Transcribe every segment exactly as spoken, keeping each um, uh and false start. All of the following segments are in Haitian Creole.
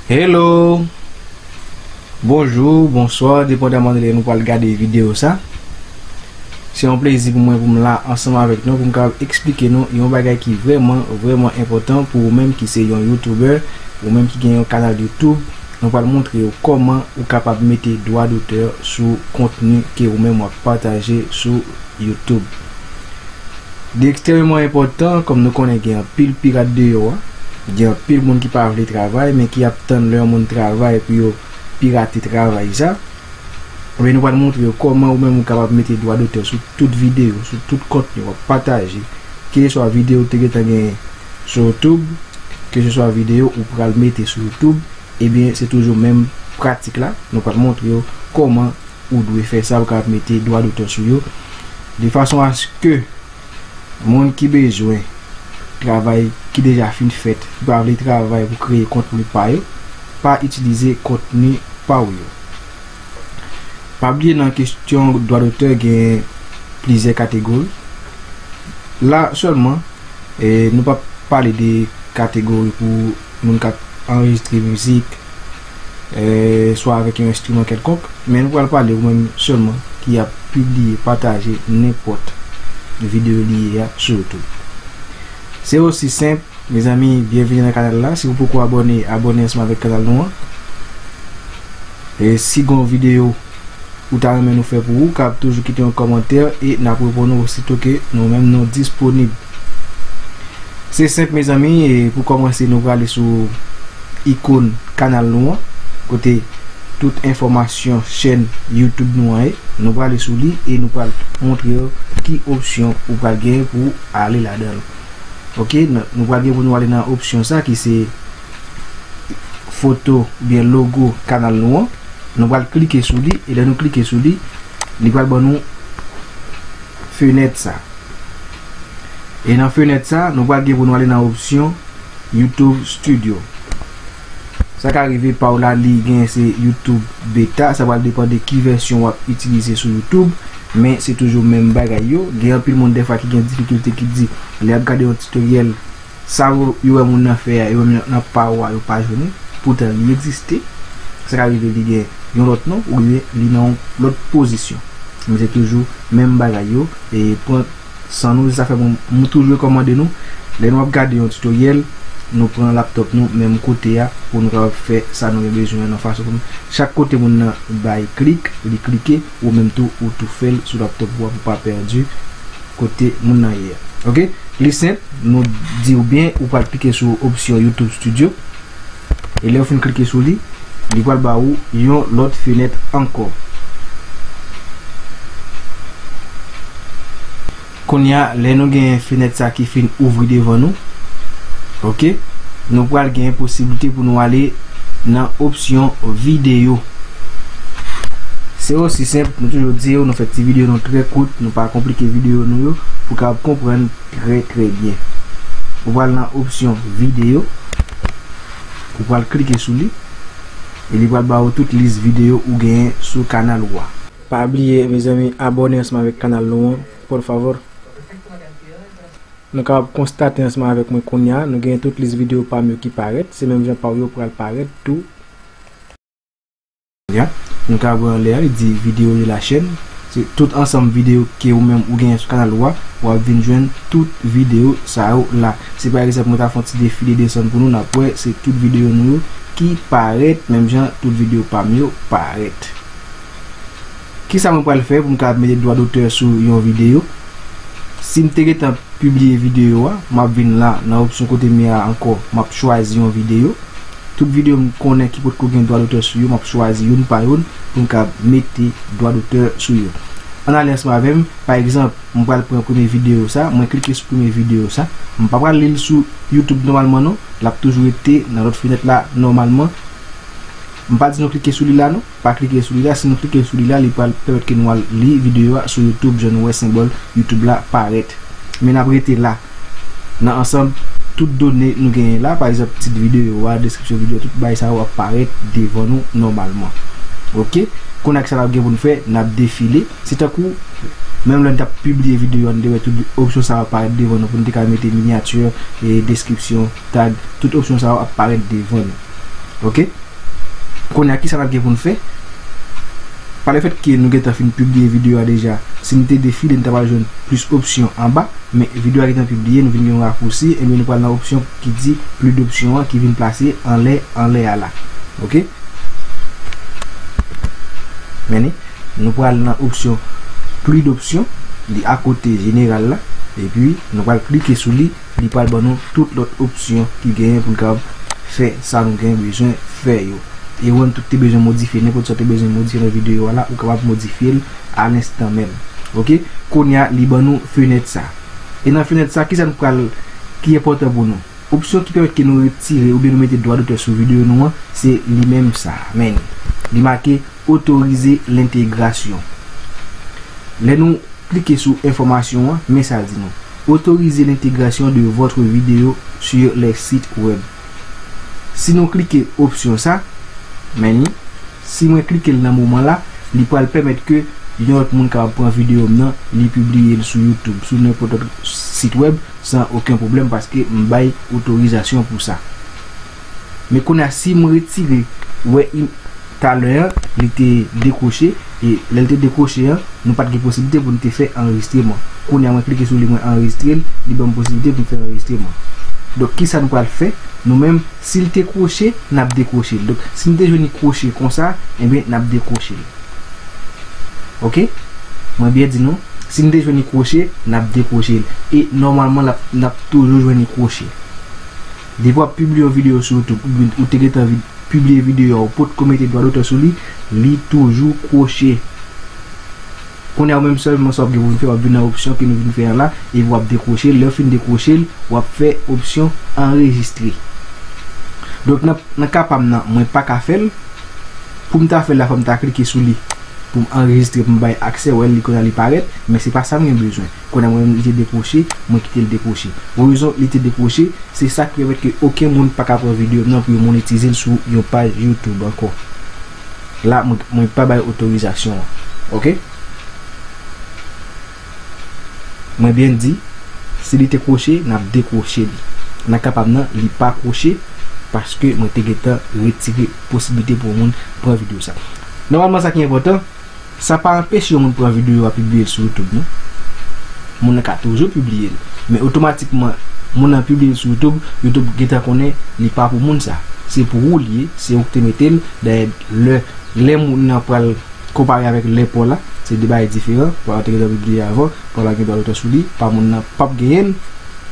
Hello! Bonjou, bonswa, depandaman de lè nou pral gade videyo sa. Se yon plezi pou mwen pou m la ansanm avèk nou pou m kapab eksplike nou yon bagay ki vrèman, vrèman enpòtan pou ou menm ki se yon YouTuber, ou menm ki gen yon kanal YouTube. Nou pral montre w kòman ou kapab mete dwa dotè sou kontni ke ou menm w ap pataje sou YouTube. Li ekstrèmeman enpòtan, kòm nou konnen gen anpil pirat deyò a, gen anpil moun ki pa vle travay, men ki ap tann lè yon moun travay pou yo pirate travay sa. Ebyen, nou pral montre yo kòman ou menm ou kapab mete dwa dotè sou tout videyo, sou tout kontni w ap pataje, keseswa videyo ou te gentan genyen sou YouTube, keseswa videyo ou pral mete sou YouTube, ebyen, se toujou menm pratik la. Nou pral montre yo kòman ou dwe fè sa, ou kapab mete dwa dotè sou yo, de fason aske moun ki bezwen travay ki deja fin fèt, ki pa vle travay pou kreye kontni pa yo, pa itilize kontni pa w yo. Pa bliye nan kesyon dwa dotè gen plizyè kategori. La sèlman, e, nou p ap pale de kategori pou moun k ap anrejistre mizik, e, swa avèk yon enstriman kèlkonk, men nou pral pale ou menm sèlman ki ap pibliye, pataje nenpòt videyo li ye a sou YouTube. Se osi senp, mezanmi, byenvini nan kanal la. Si w poko abòne, abòne ansanm avèk kanal nou an. E si gon videyo ou ta renmen nou fè pou ou, w kab toujou kite yon kòmantè e n ap reponn ou osito ke nou menm nou disponib. Se senp, mezanmi, e pou kòmanse, nou prale sou ikòn kanal nou an, kote tout enfòmasyon chèn YouTube nou an ye. Nou prale sou li e nou pral montre w ki opsyon ou pral genyen pou w ale ladan l. Ok, n-, nou pral gen pou nou ale nan opsyon sa ki se foto oubyen logo kanal nou an. Nou pral klike sou li, e lè nou klike sou li, li pral ban nou fenèt sa. E nan fenèt sa, nou pral gen pou nou ale nan opsyon YouTube Studio. Sa ka rive pa w la, li gen se YouTube Beta, sa pral depann de ki vèsyon w ap itilize sou YouTube, men se toujou menm bagay yo. Gen anpil moun dèfwa ki gen difikilte ki di, lè y ap gade yon titoryèl, sa yo, yo wè moun nan fè a, yo menm nan pa yo a, yo pa jwenn li. Poutan li egziste. Sa ka rive li gen yon lòt non, oubyen li nan yon lòt pozisyon. Men se toujou menm bagay yo. E pran san nou, se sa fè mwen, mwen toujou rekòmande nou, lè nou ap gade yon titoryèl, nou pran laptòp nou menm kote a pou nou kapab fè sa nou gen bezwen an nan fason pou nou. Chak kote moun nan bay klik, li klike, ou menm tou, ou tou fè l sou laptòp ou a pou pa pèdi kote moun nan ye a. Ok? Li senp, nou di w byen, ou pral klike sou opsyon YouTube Studio. E lè w fin klike sou li, li pral ba ou yon lòt fenèt ankò. Kounye a, lè nou gen fenèt sa ki fin ouvri devan nou, ok, nou pral gen posiblite pou nou ale nan opsyon videyo. Se osi senp, nou toujou di yo, nou fè ti videyo nou trè kout, nou pa konplike videyo nou yo, pou kapab konprann trè, trè byen. Ou pral nan opsyon videyo, ou pral klike sou li, e li pral ba ou tout lis videyo ou genyen sou kanal ou a. Pa bliye, mezanmi, abòne ansanm avèk kanal nou an, por favor. Nou kapab konstate ansanm avèk mwen kounye a, nou genyen tout lis videyo pa m yo ki parèt, se menm jan pa w yo pral parèt tou. Ya, nou ka wè anlè a, li di vidéo de la chaîne. Se tout ansanm videyo ke ou menm ou genyen sou kanal ou a, w ap vin jwenn tout videyo sa yo la. Si pa egzanp, mwen ta fè yon ti defile desann pou nou, n ap wè se tout videyo nou yo ki parèt, menm jan tout videyo pa m yo parèt. Kisa mwen pral fè pou m kapab mete dwa dotè sou yon videyo? Si m te gentan pibliye videyo a, m ap vin la, nan opsyon kote m ye a ankò, m ap chwazi yon videyo. Tout videyo m konnen ki potko gen dwa dotè sou yo, m ap chwazi youn pa youn pou m kapab mete dwa dotè sou yo. Ann ale ansanm avè m, pa egzanp, m pral pran premye videyo sa, mwen klike sou premye videyo sa. M pa pral li l sou YouTube nòmalman non, l ap toujou rete nan lòt fenèt la nòmalman. M pa di nou klike sou li la non. Pa klike sou li la, si nou klike sou li la, li pral pèmèt ke nou al li videyo a sou YouTube, jan nou wè senbòl YouTube la parèt. Men n ap rete la. Nan ansanm tout done nou genyen la, pa egzanp, tit videyo a, deskripsyon videyo, tout bagay sa yo ap parèt devan nou nòmalman. Ok? Kounye a, kisa n ap gen pou n fè? N ap defile. Se tankou, menm lè n t ap pibliye videyo a, n te wè tout opsyon sa yo ap parèt devan nou pou n te ka mete minyati, e deskripsyon, tag, tout opsyon sa yo ap parèt devan nou. Ok? Kounye a, kisa n ap gen pou n fè? Pa lefètke nou gentan fin pibliye videyo a deja, si n te defile, n ta pral jwenn plis opsyon anba, men videyo a gentan pibliye, nou vin gen yon rakousi, ebyen nou pral nan opsyon ki di plis d'options an ki vin plase anlè, anlè a la. Oke? Men ni, nou pral nan opsyon plis d'options, li akote jeneral la, epi nou pral klike sou li, li pral ban nou tout lòt opsyon ki genyen pou n kapab fè sa nou gen bezwen fè yo. E ou menm tou ki te bezwen modifye, nenpòt sa w te bezwen modifye nan videyo a la, ou kapab modifye l a lenstan menm. Oke? Kounye a, li ban nou fenèt sa. E nan fenèt sa, kisa n pral, ki enpòtan pou nou? Opsyon ki pèmèt ke nou retire oubyen nou mete dwa dotè sou videyo nou an, se li menm sa. Men li make otorize lentegrasyon. Lè nou klike sou enfòmasyon an, men sa l di nou: Autoriser l'intégration de votre vidéo sur les sites web. Si nou klike opsyon sa, men ni, si mwen klike l nan moman la, li pral pèmèt ke yon lòt moun kapab pran videyo m nan, li pibliye l sou YouTube, sou nenpòt lòt sit wèb, san okenn pwoblèm, paske m bay otorizasyon pou sa. Men kounye a, si m retire, wè, im-, talè a, li te dekwoche, e lè l te dekwoche an, nou pa t gen posiblite pou n te fè anrejistreman. Kounye a, mwen klike sou li, mwen anrejistre l, li ban m posiblite pou m fè anrejistreman. Donk, kisa nou pral fè? Nou menm, si l te kwoche, n ap dekwoche l. Donk, si n te jwenn li kwoche konsa, ebyen, n ap dekwoche l. Oke? Mwen byen di nou, si n te jwenn li kwoche, n ap dekwoche l. E nòmalman, l ap, n ap toujou jwenn li kwoche. Depi w ap pibliye yon videyo sou YouTube, oubyen ou te gentan vi-, pibliye videyo a, ou potko mete dwa dotè sou li, li toujou kwoche. Kounye a, ou menm sèlman sa w ap gen pou w fè, w ap vin nan opsyon ke nou vin fè a la, epi w ap dekwoche l. Lè w fin dekwoche l, w ap fè opsyon anrejistre. Donk, nan, nan ka pa m nan, mwen pa ka fè l. Pou m ta fè l la, fò m ta klike sou li pou m anrejistre, pou m bay aksè, w wè li kounye a li parèt, men se pa sa m gen bezwen. Kounye a mwen menm li te dekwoche, mwen kite l dekwoche. Rezon li te dekwoche, se sa ki pèmèt ke okenn moun pa ka pran videyo m nan pou yo monetize l sou yon paj YouTube ankò. La, mwen, mwen pa bay otorizasyon an. Oke? Mwen byen di, si li te kwoche, n ap dekwoche li. Nan ka pa m nan, li pa kwoche, paske mwen te gentan retire posiblite pou yon moun pran videyo sa. Nòmalman, sa ki enpòtan, sa pa anpeche yon moun pran videyo a pibliye l sou YouTube, non. Moun nan ka toujou pibliye l. Men otomatikman, moun nan pibliye l sou YouTube, YouTube gentan konnen li pa pou moun sa. Se pou ou li ye, se ou ki te mete l. Dayè, lè, lè moun nan pral konpare avèk lè pa w la, se de bagay diferan. Pa w la te gentan pibliye avan, pa w la gen dwa dotè sou li, pa moun nan p ap genyen l,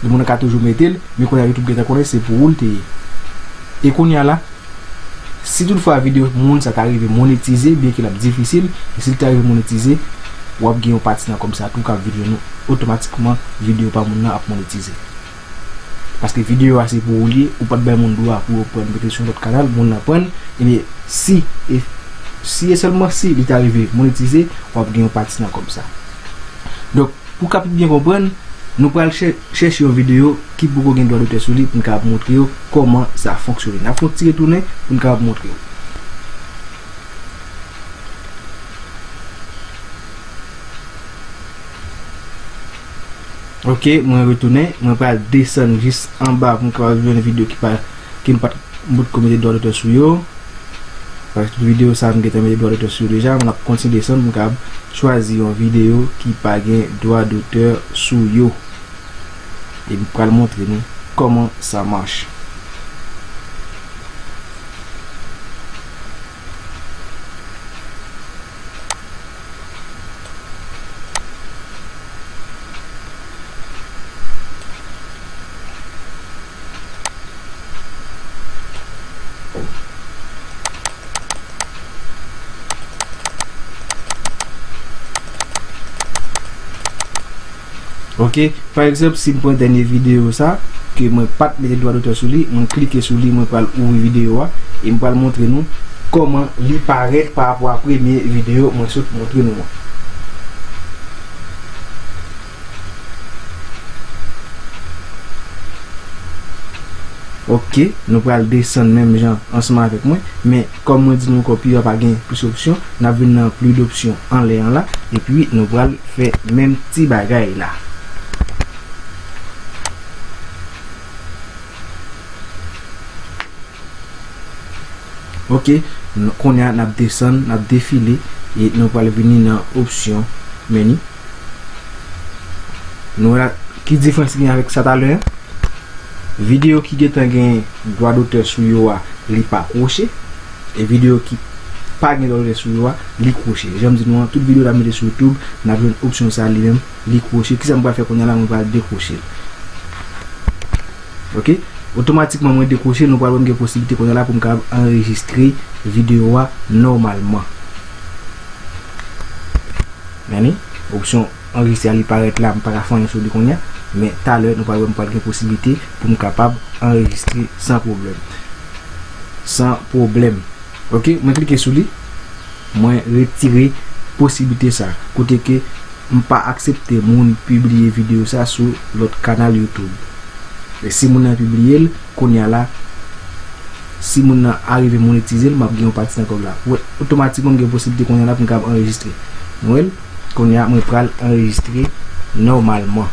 moun nan ka toujou mete l, men kounye a YouTube gentan konnen se pou ou l te ye. E kounye a la, si toutfwa videyo moun sa ta rive monetize, byenke l ap difisil, men si l ta rive monetize, w ap gen yon pati nan kòb sa tou k ap vin jwenn ou otomatikman, videyo pa moun nan ap monetize. Paske videyo a se pou ou li ye, ou pa t bay moun dwa pou yo pran l mete l sou yon lòt kanal, moun nan pran l, ebyen, si, e, si e sèlman si li ta rive monetize, w ap gen yon pati nan kòb sa. Donk, pou w kapab byen konprann, nou pral chè-, chèche yon videyo ki poko gen dwa dotè sou li pou n kapab montre w kòman sa fonksyone. N ap fè yon ti retounen pou n kapab montre w. Oke, mwen retounen. Mwen pral desann jis anba pou m kapab jwenn videyo ki pa, ke m pa t, m potko mete dwa dotè sou yo. Paske videyo sa a m gentan mete dwa dotè sou yo deja. Mwen ap kontinye desann pou m kapab chwazi yon videyo ki pa gen dwa dotè sou yo. E m pral montre nou kòman sa mache. Oke, pa egzanp, si m pran dènye videyo sa, ke mwen pa t mete dwa dotè sou li, mwen klike sou li, mwen pral ouvri videyo a, e m pral montre nou kòman li parèt pa rapò a premye videyo mwen sot montre nou an. Oke, nou pral desann menm jan ansanm avèk mwen, men kòm mwen di nou ankò, pi ba pa gen plis opsyon, n ap vin nan plis d'options anlè an la, epi nou pral fè menm ti bagay la. Oke, Kounye a, n ap desann, n ap defile, e nou pral vini nan opsyon meni. Nou wè la, ki diferans ki gen avèk sa talè a? Videyo ki gentan gen dwa dotè sou yo a, li pa kwoche. E videyo ki pa gen dwa dotè sou yo a, li kwoche. Jan m di nou an, tout videyo n ap mete sou YouTube, n ap jwenn opsyon sa a li menm, li kwoche. Kisa m pral fè kounye a la? Mwen pral dekwoche l. Ok? Otomatikman, mwen dekwoche l, nou pral wè m gen posiblite kounye a la pou m kapab anrejistre videyo a nòmalman. Meni, opsyon anrejistre a li parèt la, m pa ka fè anyen sou li kounye a, men talè nou pral wè m pral gen posiblite pou m kapab anrejistre san pwoblèm. San pwoblèm. Ok, mwen klike sou li, mwen retire posiblite sa, kote ke m pa aksepte moun pibliye videyo sa sou lòt kanal YouTube. E si moun nan pibliye l, kounye a la, si moun nan arive monetize l, m ap gen yon pati nan kòb la. Wè, otomatikman, m gen posiblite kounye a la pou m kapab anrejistre. Nou wè l, kounye a, mwen pral anrejistre nòmalman.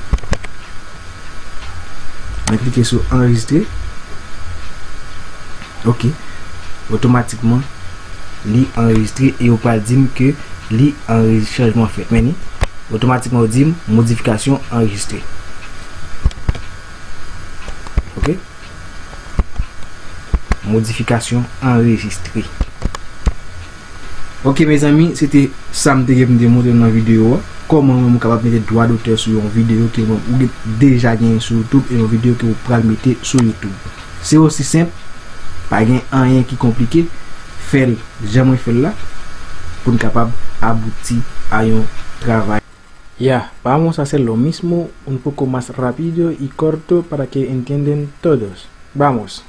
Mwen klike sou anrejistre. Ok. Otomatikman, li anrejistre e yo pral di m ke li anrejistre, chanjman fèt. Men ni, otomatikman, yo di m modifikasyon anrejistre. Ok. Modifikasyon anrejistre. Ok, mezanmi, se te sa m te gen pou m te montre nou nan videyo a. Kòman mwen m kapab mete dwa dotè sou yon videyo ke mwen, ou gen, deja genyen sou YouTube e yon videyo ke ou pral mete sou YouTube. Se osi senp, pa gen anyen ki konplike, fè l jan mwen fè l la, pou n kapab abouti a yon travay. Ya, vamos a hacer lo mismo un poco más rápido y corto para que entiendan todos. Vamos.